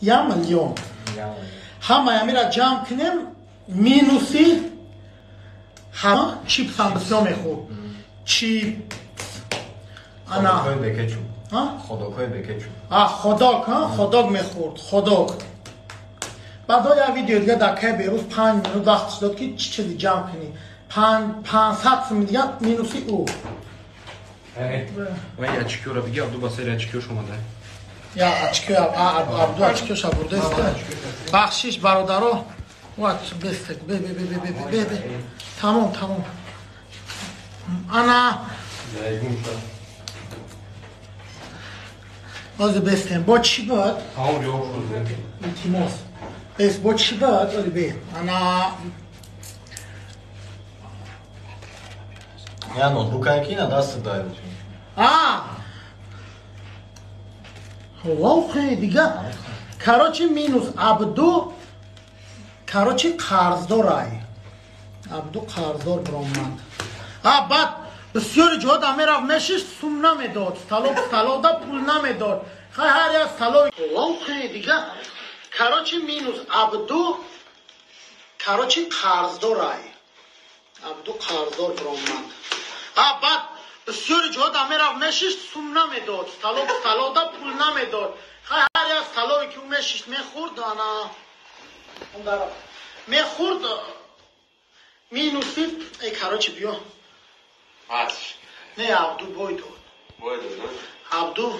1 миллион. Ҳамаи амира ҷамъ кунем, минуси ҳама. Чипсам бисёр мехӯрд, чипс ана. Ходокҳои бекечуп. Ходок, ходок мехӯрд, ходок. Баъдо як видео дига дар кай берӯз 5 минут вақтш дод, ки чӣ чизи ҷамъ кунӣ. 500 сум дига минуси ӯ. Очкиёра биги, Абду ба сари очкиёш омада. Я очкиё, Абду очкиёша бурдест. Бахшиш, бародаро, бестек, бе, бе, бе, бе, бе, бе, бе, тамом, тамом. Ана ҳозир бестем. Бо чӣ буд? Илтимос, бес. Бо чӣ буд? Оли бе, ана. Я ноутбукае ки на даст дай. А охе дига, короче, минус Абду, короче, қарздорай. Абду қарздор биромад. А баъд бисёри ҷоҳо да мерафт, мешишт, сум намедод, столов, столовда пул намедод. Хай, ҳар як столов. Охе дига, короче, минус Абду, короче, қарздорай. Абду қарздор биромад. А баъд бисёри ҷоҳо да мерафт, мешишт, сум намедод, столов, столовда пул намедод. Хай, ҳар як столове ки ӯ мешишт, мехӯрд, ана мехӯрд, минуси. Э, короче, биё. Не, Абду бой дод. Абду.